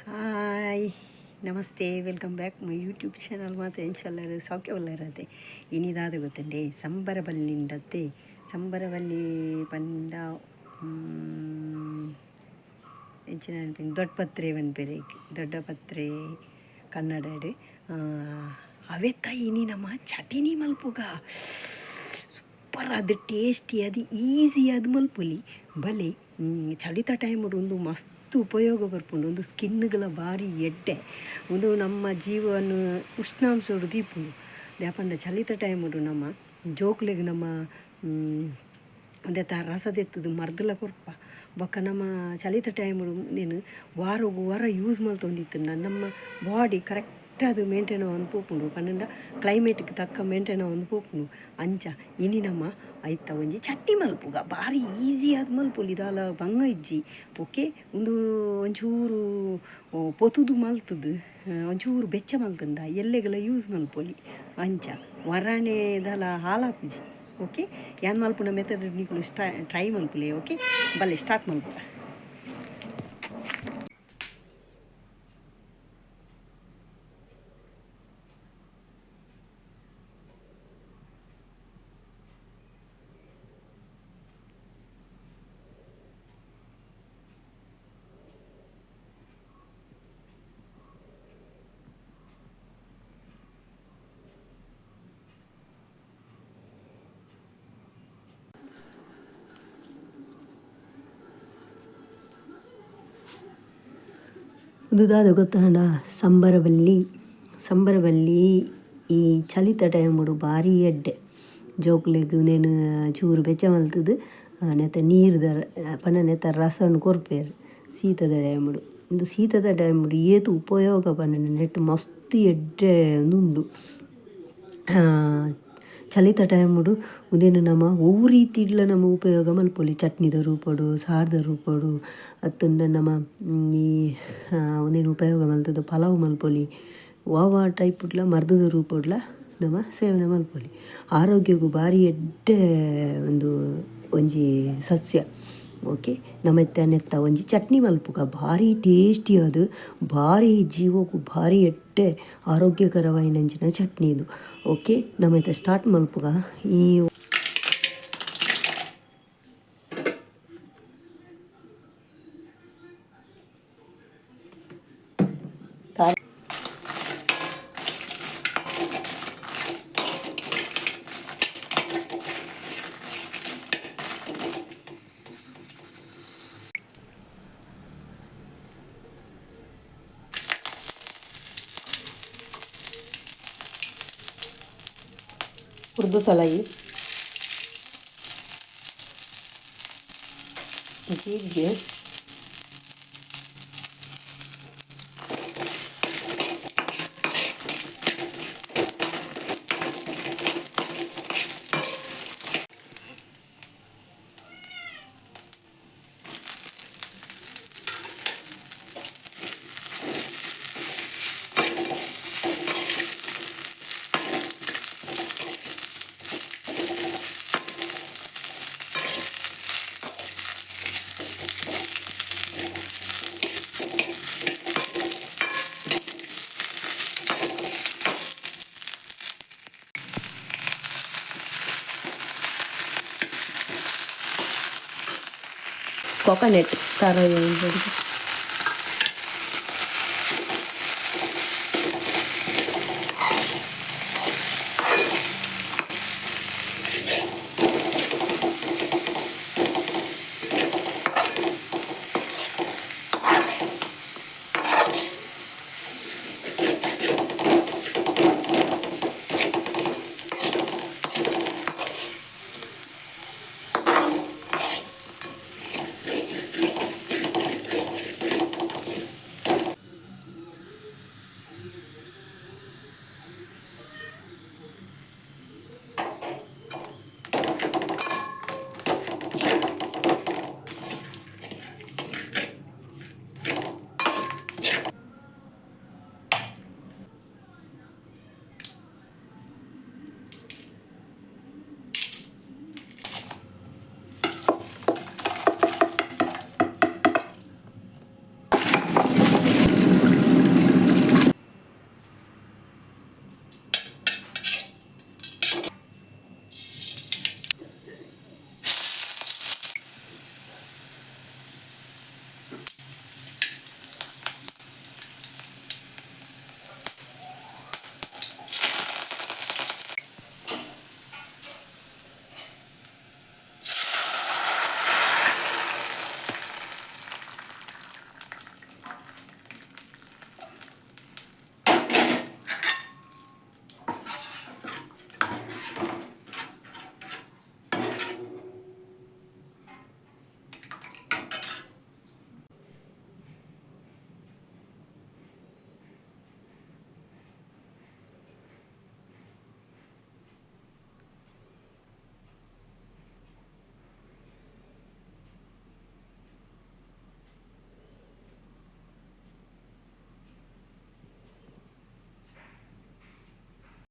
Hi, namaste, welcome back my YouTube channel. ಮಾತ ಎಂಚಲ್ಲರು? ಸೌಖ್ಯ? ಇನಿದಾದ ಗೊತ್ತುಂಡೆ ಸಂಬರಬಲ್ಲಿಂಡತ್ತೆ. ಸಂಬರಬಲ್ಲಿ ಪಂಡ ಎಂಚಿನ ದೊಡ್ಡಪತ್ರೆ ಪನ್ಪೆರ್, ದೊಡ್ಡಪತ್ರೆ ಕನ್ನಡಡ್. ಅವೆತ್ತ ಇನಿ ನಮ್ಮ ಚಟಿನಿ ಮಲ್ಪುಗ. ಸೂಪರ್ ಅದು, ಟೇಸ್ಟಿ ಅದು, ಈಸಿ ಅದು ಮಲ್ಪೊಲಿ. ಬಲೆ, ಚಳಿತ ಟೈಮುಡು ಉಂದು ಮಸ್ತ್ ಉಪಯೋಗ ಬರ್ಪುಂಡು. ಉಂದು ಸ್ಕಿನ್ಗಳ ಬಾರಿ ಎಡ್ಡೆ. ಉಂದು ನಮ್ಮ ಜೀವನ ಉಷ್ಣಾಂಶಡು ದೀಪುಂಡು. ದಾಯೆಪಂಡ ಚಳಿತ ಟೈಮುಡು ನಮ್ಮ ಜೋಕುಲೆಗ್ ನಮ್ಮ ಉಂದೆತ ರಸ ದೆತ್ತುದು ಮರ್ದಲ ಕೊರ್ಪ. ಬೊಕ್ಕ ನಮ್ಮ ಚಳಿತ ಟೈಮುಡು ಉಂದೆನ್ ವಾರೊಗು ವಾರ ಯೂಸ್ ಮಲ್ತೊಂದಿತ್ತುಂಡ ನಮ್ಮ ಬಾಡಿ ಕರೆಕ್ಟ್ ಅದು ಮೇಂಟೈನ್ ಆವೊಂದು ಪೋಪುಂಡು. ಪಂಡ ಕ್ಲೈಮೇಟ್ಗೆ ತಕ್ಕ ಮೇಂಟೈನ್ ಆವೊಂದು ಪೋಪುಂಡು. ಅಂಚ ಇನಿ ನಮ್ಮ ಐತ ಒಂಜಿ ಚಟ್ನಿ ಮಲ್ಪುಗ. ಬಾರಿ ಈಸಿ ಆದ್ ಮಲ್ಪೊಲಿ, ದಾಲ ಬಂಗ ಇಜ್ಜಿ. ಓಕೆ, ಉಂದು ಒಂಚೂರು ಪೊತುದು ಮಲ್ತುದು ಒಂಚೂರು ಬೆಚ್ಚ ಮಲ್ತುಂಡ ಎಲ್ಲೆಗೆಲ ಯೂಸ್ ಮಲ್ಪೊಲಿ. ಅಂಚ ವರಣೆ ದಾಲ ಹಾಲಾಪುಜಿ. ಓಕೆ, ಯಾನ್ ಮಲ್ಪುನ ಮೆಥಡ್ ನಿಕುಲು ಟ್ರೈ ಮಲ್ಪುಲೆ. ಓಕೆ, ಬಲ್ಲೆ, ಸ್ಟಾರ್ಟ್ ಮಲ್ಪುಗ. ಉಂದು ದಾದ ಗೊತ್ತಾಂಡ? ಸಂಬರಬಲ್ಲಿ. ಸಂಬರಬಲ್ಲಿ ಈ ಚಳಿತ ಟೈಮುಡು ಬಾರಿ ಎಡ್ಡೆ. ಜೋಕುಲೆಗ್ ಉಂದೆನ್ ಚೂರು ಬೆಚ್ಚ ಮಲ್ತುದು ನೆತ್ತ ನೀರ್ದ ಪಂಡ ನೆತ್ತ ರಸನ್ ಕೊರ್ಪೆರ್ ಶೀತದ ಟೈಮುಡು. ಉಂದು ಶೀತದ ಟೈಮುಡು ಏತ್ ಉಪಯೋಗ ಪಂಡ ನೆಟ್ಟ್ ಮಸ್ತ್ ಎಡ್ಡೆ ಉಂದು. ಚಳಿತ ಟೈಮುಡು ಉಂದೆನ್ ನಮ ಒವು ರೀತಿಡ್ಲ ನಮ ಉಪಯೋಗ ಮಲ್ಪೊಲಿ. ಚಟ್ನಿದ ರೂಪೊಡು, ಸಾರ್ದ ರೂಪೊಡು, ಅತ್ತುಂಡ ನಮ ಈ ಉಂದೆನ್ ಉಪಯೋಗ ಮಲ್ತುದು ಪಲಾವ್ ಮಲ್ಪೊಲಿ. ವಾ ವಾ ಟೈಪುಡ್ಲ ಮರ್ದದ ರೂಪೊಡ್ಲ ನಮ ಸೇವನೆ ಮಲ್ಪೊಲಿ. ಆರೋಗ್ಯಗ್ ಬಾರಿ ಎಡ್ಡೆ ಉಂದು ಒಂಜಿ ಸಸ್ಯ. ಓಕೆ, ನಮ ಇತ್ತೆ ನೆತ್ತ ಒಂಜಿ ಚಟ್ನಿ ಮಲ್ಪುಗ. ಬಾರಿ ಟೇಸ್ಟಿ ಆದ್, ಬಾರಿ ಜೀವೊಗು ಬಾರಿ ಎಡ್ಡೆ ಆರೋಗ್ಯಕರವಾಯಿನಂಚಿನ ಚಟ್ನಿ ಇದು. ಓಕೆ, ನಮ ಇತ್ತೆ ಸ್ಟಾರ್ಟ್ ಮಲ್ಪುಗ ಈ. ಉರ್ದು ಸಲಾಯಿ, ಜೀರಿಗೆ, ಕೋಕೋನಟ್ ಖಾರ.